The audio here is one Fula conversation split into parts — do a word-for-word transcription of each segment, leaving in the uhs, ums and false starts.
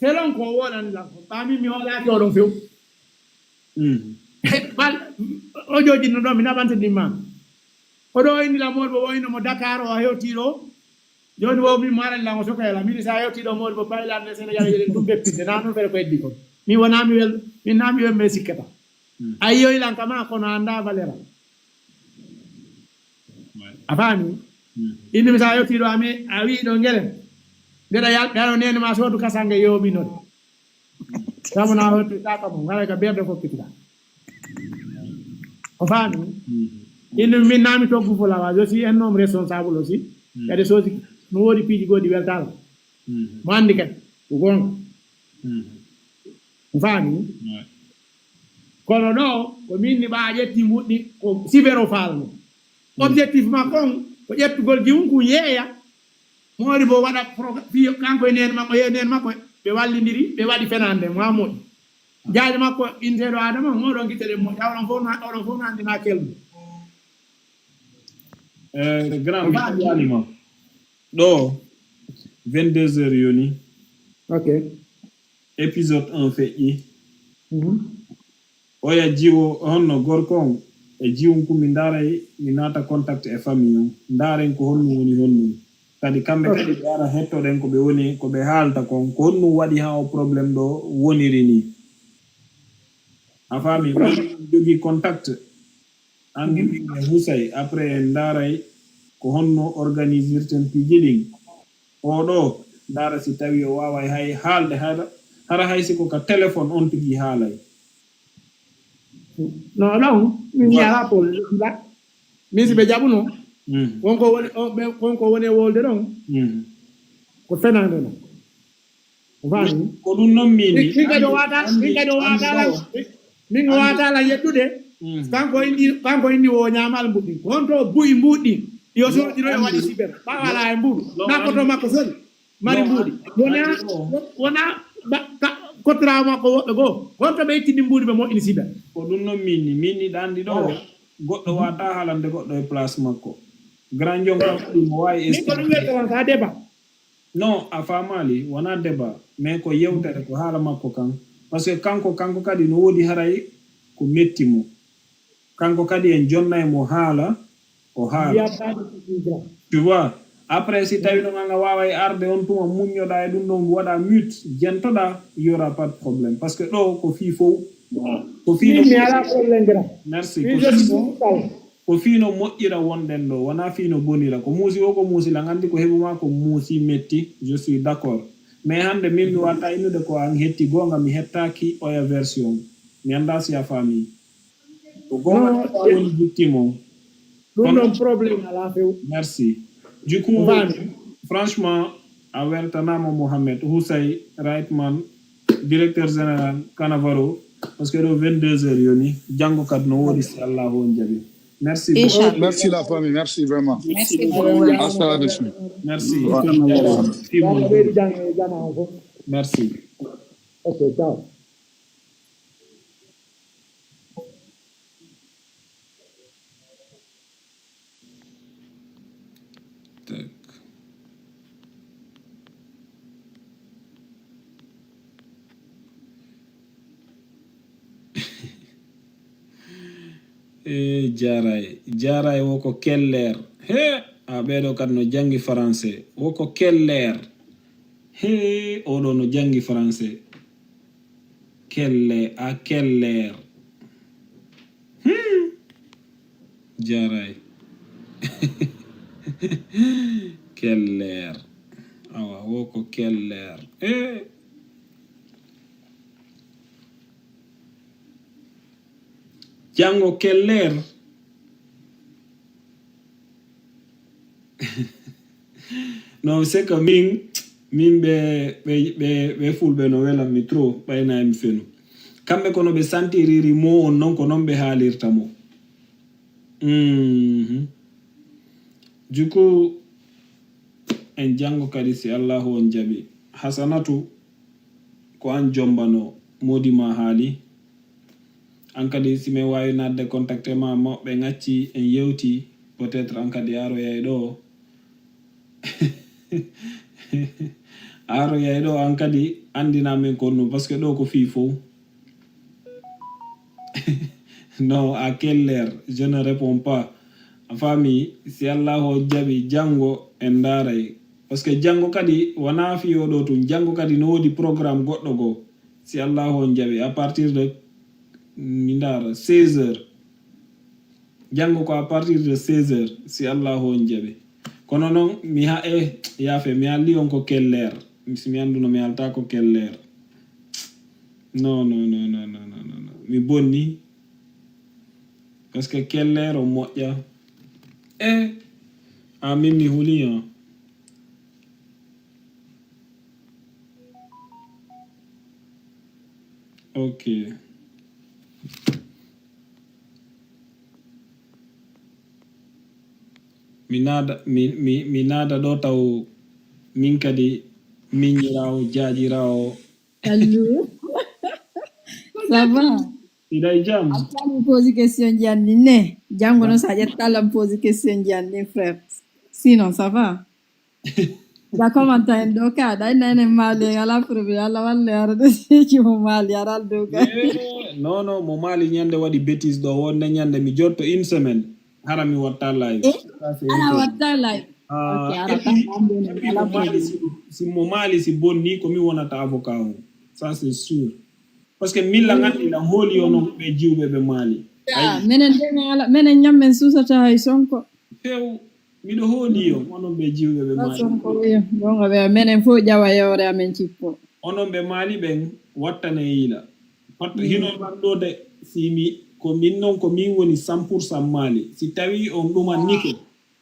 Selon ko o woolani lan ko ɓaami mi hoolaaki oɗon few. Bal o jojinno ɗo mi naɓantindin ma. Oɗo o inni lan moɗo o wayno mo Dakar o hewti ɗo. Joni wo min marani lan o sokoyala min sa hewti ɗo moɗo mo paylan ne Sénégal yeɗen ɗum ɓeppinde na noon fere ko heddi kon. Min wona mi wel min na mi wel me sikkata. A yiyoy lan kama kono anda valera. A faami? Inni mi sa yewtiiɗo ami a wi'i ɗo ngelen. Ndeɗa yalɓe ano nene ma soodu kasange yominode. Sabu na hotti taka mo ngara ka berde fokkitira. O faami? Inni min nami toggu fulawa je suis un homme responsable aussi. Kadi sosi no woodi piiji goɗɗi weltala. Mo andi kadi ko gonga. Mo faami? Kono ɗo ko min ni ɓa a ƴetti mbuɗɗi ko sibero falno. Objectif makko on ko ƴettugol jiwun kun yeeya. Moodi bo waɗa fiyo kanko e neen makko e neen makko ɓe wallidiri ɓe waɗi fenande mo ha moƴƴi. Jaaje makko inteɗo adama on oɗon gitte ɗen moƴƴa oɗon fof na oɗon fof nandina kelmu. Eh, grand mi waalima ɗo vingt-deux heures yoni. Ok. Épisode un feƴƴi. Oya jiwo honno gorko on e jiwunku mi ndaray mi naata contact e famille on ndaren ko honnum woni honnum kadi kamɓe kadi ɓe ara hettoɗen ko ɓe woni ko ɓe haalta kon ko honnum waɗi ha o problème ɗo woniri ni a faami ɓe jogi contact ange min e husay après en ndaray ko honno organisirten piiji ɗin oɗo ndaara si tawi o waaway hay haalde hara hara hay si ko ka téléphone on tigi haalay no ɗon min mi ala pol ba min si ɓe jaɓuno wonko woni wonko woni e wolde ɗon ko fenande non o faami ko ɗum noon min min kadi o wata min kadi o wata min o wata la yeddude kanko inni kanko inni o ñamal mbuɗɗi ko honto buy mbuɗɗi yo soɗiro e waɗi siber ɓawa ala e mbuɗu na koto makko sori mari mbuuɗi wona wona kottirawo makko woɓɓe goo honto ɓe ittini mbuuɗi ɓe moƴƴini siber ko ɗum noon min ni min ni ɗa anndi ɗo goɗɗo wata haalande goɗɗo e place makko grand jon kam ɗum mo wawi expliquer ka débat non a famali wona débat mais ko yewtere ko haala makko kan parce que kanko kanko kadi no woodi haray ko metti mo kanko kadi en jonnay mo haala o haala tu vois après si tawi no anga waway arde on tuma muññoɗa e ɗum ɗon waɗa mute jentoɗa y aura pas de problème parce que ɗo ko fii fow ko fii merci ko fii no moƴƴira wonɗen ɗo wona fii no bonira ko muusi o ko muusi lan andi ko heɓuma ko muusi metti je suis d'accord mais hande min mi watta innude ko an hetti gonga mi hettaki oya version mi anda si a famille ko gonga woni victime o ɗum ɗon problème ala few merci du coup franchement a weltanama mohammed husay rightman directeur général canavaro parce que ɗo vingt-deux heures yoni janngo kadi no woodi si allahu on jaaɓi merci beaucoup merci la famille merci vraiment merci merci ok ciao Tak. e jaray jaray woko keller he a ɓeɗo kadi no jangi français woko keller he oɗo no jangi français kelle a keller hmm. jaray keller awa wo ko keller e jango keller non c'est que min min ɓe ɓe ɓe ɓe fulɓe no welanmi trop ɓayna emi fenu kamɓe kono ɓe santiriri mo on noon ko noon ɓe haalirta mo mm -hmm. du coup en janngo kadi si allahu on jaɓi hasanatu ko an jombano modi ma haali an kadi si min wawi nadde contacte ma moɓɓe gacci en yewti peut être an kadi aroyay ɗo Aroyay ɗo an kadi anndina min konnu, parce que ɗo ko fii fow. Non, à quelle heure? Je ne réponds pas. A faami, si Allahu on jaɓi, janngo en ndaaray. Parce que janngo kadi wonaa fii oɗo tun, janngo kadi no woodi programme goɗɗo goo. Si Allahu on jaɓi, à partir de, mi ndaara, seize heures. Janngo ko à partir de seize heures, si Allahu on jaɓi. Kono noon, mi ha, eh, yaafe, mi haalii on ko quelle heure. Mi, si mi annduno, mi haalta ko quelle heure. Non, non, non, non, non, non, non, non. Mi bonni. Parce que quelle heure on moƴƴa? Eh, a min mi huli, hein. Ok. Mi naada, mi, mi, mi naada ɗo taw min kadi miñiraawo, jaajiraawo. Allo. Ça va? Iɗa e jam? Attani posi question ji anni ne. Janngo noon so a ƴetta lam posi question ji anni, frère. Sinon, ça va? Ba comment en ɗo ka, ɗay nene maali, ala problème, ala walle ara de siki mo maali, ara ɗo ka. Eh, non, non, mo maali ñande waɗi bêtise ɗo, wonde ñande mi jotto une semaine, hara mi watta live. Eh? Ça, c'est un ala peu watta live. Ah, ok, ara et puis, et puis mo maali si, si mo maali si bonni ko mi wonata avocat on. Ça, c'est sûr. Parce que milla ngandi lan hooli onon ɓe jiwɓe ɓe maali. Ah, menen de mi ala, menen ñammen susata hay sonko. Few, miɗo hooli on, onon ɓe jiwɓe ɓe maali. Sonko wiyo, gonga ɓe, menen fof ƴawa yewre amen cippo. Onon ɓe maali ɓen, wattane yiila. Pat-, mm, hinon lan ɗo de, si mi, ko min non, ko min woni cent pour cent maali. Si tawi on ɗuman nike.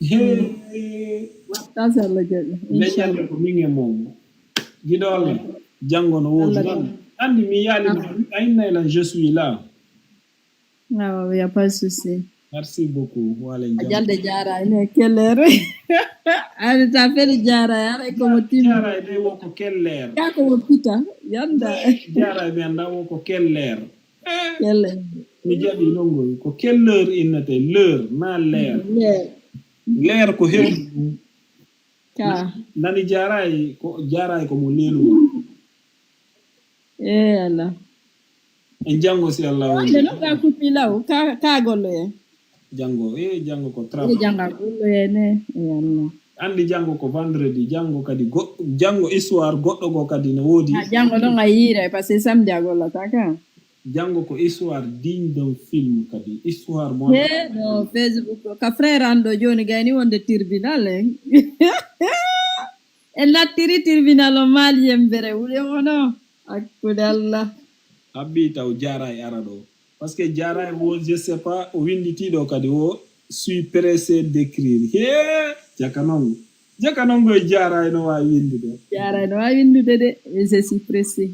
He. Watta so Allah jaɓi. Leñal ko min e mon. Giɗo Allah, janngo no woodi. Allah jaɓi. Anndi mi yaali ma, a innay lan, je suis là. Non, il y a pas de souci. Merci beaucoup. Wala a jam. Jalde jaara, ine kelleer. Ani ta feri jaara, ara ko mo timmi. Jaara de wo ko kelleer. Ka ko mo pita, yanda. Jaara mi annda wo ko kelleer. Kelleer. Mi jaɓi non ngol. Ko kelleer innete, leer, na leer. Leer. Leer ko heɓi ɗum. Ka. Nani jaaraay ko, jaaraay ko mo leelu. Eh, Allah. En janngo si Allah woni. Wonde no ka kuppi law, ka, ka golloye. Janngo, eh, janngo ko trap. Eh, janngo golloye ne, eh, Allah. Anndi janngo ko vendredi, janngo kadi go-, janngo histoire goɗɗo go kadi no woodi. Ah, janngo ɗon a yiiray, parce que samedi a gollata ka. Janngo ko histoire digne d'un film kadi. Histoire mo. He, no Facebook, ka frère an ɗo jooni gayni wonde tribunal, en. En nattiri tribunal o maali yembere, wuli omo no. Hakkunde Allah. Habbi taw jaaraay ara ɗo. Parce que jaaraay wo, je sais pas, o winnditi ɗo kadi wo, suis pressé d'écrire. He, jaka non. Jaka non go jaaraay no waawi winndude. Jaaraay no waawi winndude de, et je suis pressé.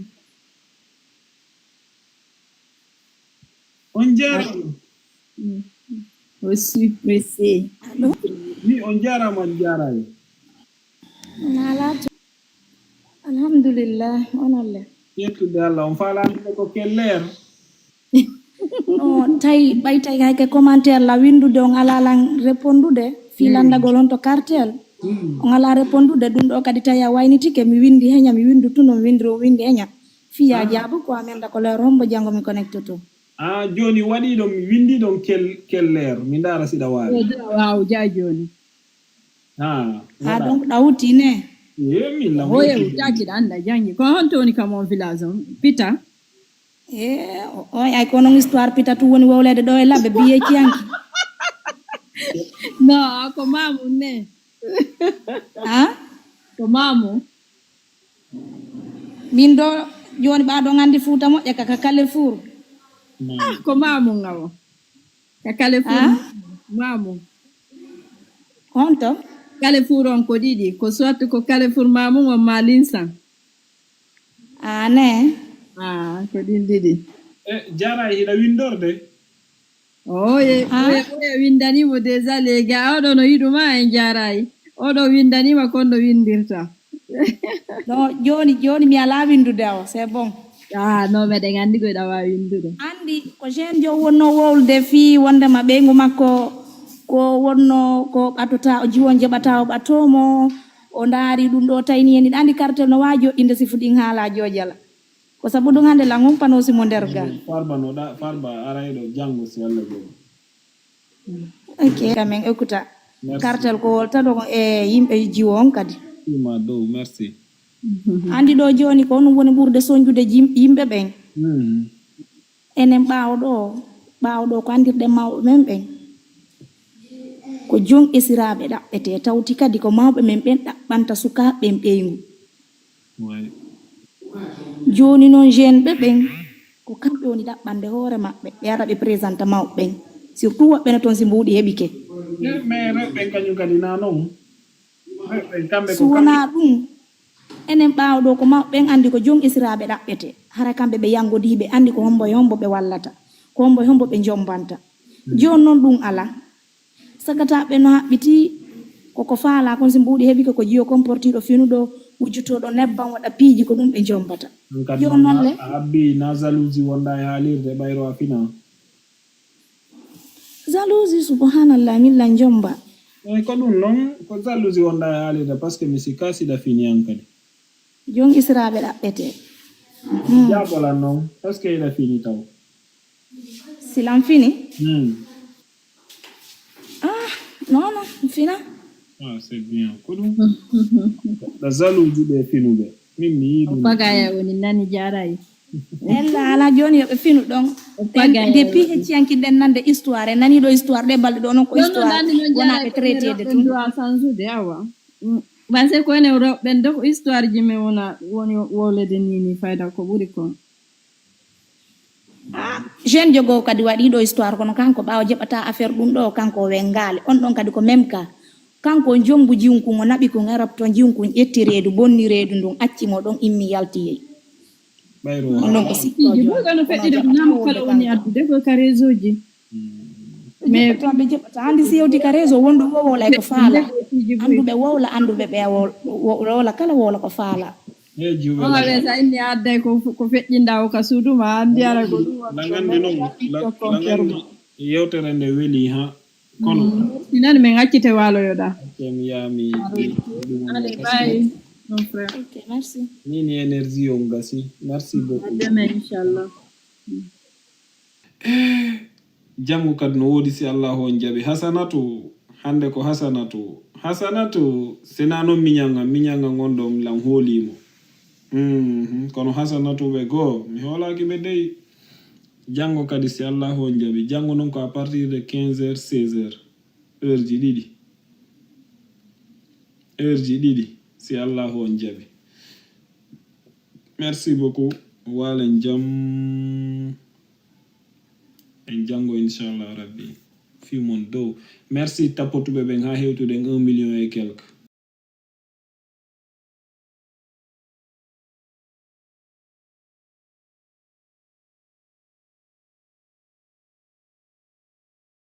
On jaaraama. Mm. Je suis pressé. Allo? Wi on jaaraama, on jaaraay. Naalaajo. Alhamdulillah, on alle. Yettude Allah, on faalaani ko kelleer. No, tawi, ɓay tawi hay ke commentaire la winndude on alaa lan répondude, fii lanndagol on to quartier. Mm. On alaa répondude, ɗum ɗo kadi tawi a waynitike, mi winndi heña, mi winndu tuno, mi winndiro, o winndi heña. Fii ya jaabu ko amen da ko leer hombo janngo mi connecte to. Ah, jooni waɗi ɗon, mi winndi ɗon kel-, kelleer, mi ndaara si ɗa waawi. Eh, ɗa waaw, jaa jooni. Ah, ah, voilà. Donc ɗa wutti ne? Eh, min la hoye wutti. Wuttaaki ɗa annda janngi. Ko honto woni kam on village on? Pita? Eh, o, o, ay ko non histoire pita tu woni wowlede ɗo e labbe biye ciyanki. Non, ko mamu ne. Ah? Ko mamu. Min ɗo, jooni ɓa ɗo nganndi Fuuta moƴƴa ka, ka Carrefour. Ah, ko mamu ngawo. Ka Carrefour mamu. Honto? Carrefour on ko ɗiɗi. Ko soit ko Carrefour mamu on ma Linsan. Ah, ne? Ah, ko ɗin ɗiɗi. E, jaaraay hiɗa winndorde? Oye, oye, oye, winndanii mo déjà, les gars. Oɗo no yiɗuma, en jaaraay. Oɗo winndanii ma kon no winndirta. Non, jooni, jooni mi alaa winndude awa, c'est bon. Ah, non, meɗen anndi ko hiɗa waawi winndude. Anndi ko jeune jo wonno wowlude fii wondema ɓeyngu makko ko wonno ko ɓatota, o jiwo jeɓata, o ɓatoo mo, O ndaari ɗum ɗo tayni en, iɗa anndi kartel no waawi joɗɗinde si fuɗɗii haala joojala. Ko sabu ɗum hannde lan on panoosi mo nder ga. Farba no ɗa, Farba aray ɗo janngo si Allah jaɓi. Ok, kamen écouta. Kartel ko wolta ɗo e yimɓe jiwo on kadi. Ima dow, merci. Anndi ɗo jooni ko honum woni ɓurde soñjude yimɓe ɓen. Enen ɓaawo ɗo, ɓaawo ɗo ko anndirɗen mawɓe men ɓen. Ko jon esiraaɓe ɗaɓɓetee, tawti kadi ko mawɓe men ɓen ɗaɓɓanta sukaaɓe ɓen ɓeyngu. Jooni noon jeune ɓe ɓen, ko kamɓe woni ɗaɓɓande hoore maɓɓe, ɓe ara ɓe présenta mawɓe ɓen. Surtout woɓɓe ne toon si mbuuɗi heɓike. Mais rewɓe ɓen kañum kadi na noon. Rewɓe ɓen kamɓe Si wonaa ɗum, enen ɓaawo ɗo ko mawɓe ɓen anndi ko jon esiraaɓe ɗaɓɓetee. Hara kamɓe ɓe yanngodii, ɓe anndi ko hombo e hombo ɓe wallata, ko hombo e hombo ɓe njombanta. Jooni noon ɗum alaa. Sagataaɓe no haɓɓitii, koko faalaa kon si mbuuɗi heɓike ko jiyo comportiiɗo finuɗo, wujjotooɗo nebbam, waɗa piiji ko ɗum ɓe njombata. Yo noon le. A abbi na jalousie wonda e haalirde ɓayro a fina. Jalousie, subhanallah, min lan njomba. Eyi ko ɗum noon, ko jalousie wonda e haalirde, parce que mi sikka siɗa fini an kadi. Jon esiraaɓe ɗaɓɓetee. Jaabolan noon, est-ce que hiɗa fini taw? Si lan fini? Ah, non, non, mi fina. Ah, c'est bien. Ko ɗum? Ɗa jalousie ɓe finuɓe. Min mi yii ɗum. Pagaya woni nani jaarayi. Ella ala jooni yo ɓe finu ɗon. Depuis hecciyanki ɗen nande histoire, en nani ɗo histoire ɗe balɗe ɗo, non ko histoire wona ɓe traité de tun. Sansude awa. Base ko ene rewɓe ɓen doko histoire ji men wona woni wowlede ni ni fayda ko ɓuri kon. Ah, jeune jogo kadi waɗi ɗo histoire kono kanko ɓaawo jeɓata affaire ɗum ɗo kanko o wengaali on ɗon kadi ko même cas. Kanko o jombu jiwnkun o naɓi kun Europe ton jiwnkun ƴetti reedu bonni reedu ndun acci mo ɗon immi yalti yehi. Ɓayro On ɗon ko sikkoojo. Piiji buy kono feƴƴude ko nam kala woni addude ko ka réseau ji. Mais to ɓe jeɓata handi si yewti ka réseau wonɗo wo wowla e ko faala. Anduɓe wowla anduɓe ɓe wowla kala wowla ko faala. Hey, Juve. Oga ɓe sa inni adday ko ko feƴƴinda o ka suudu ma andi ara ko ɗum. Langande noon, langande yewtere nde weli ha kono. Inan min accite waloyoɗa. Kem yami. Allez, bye, mon frère. Ok, merci. Ni ni énergie on gasi. Merci beaucoup. Demain, inchallah. Janngo kadi no woodi si Allahu on jaɓi. Hasanatu, hannde ko Hasanatu. Hasanatu, sina noon miñanga, miñanga ngon ɗon lan hoolimo. Mhm, kono Hasanatu ɓe goo, mi hoolaaki ɓe dey. Janngo kadi si Allahu on jaɓi. Janngo noon ko à partir de quinze heures, seize heures. Heure ji ɗiɗi. Heure ji ɗiɗi, si Allahu on jaɓi. Merci beaucoup. Walen jam. En janngo inchallah rabbi. Fii mon dow. Merci tappotuɓe ɓen ha hewtuɗen un million et quelque.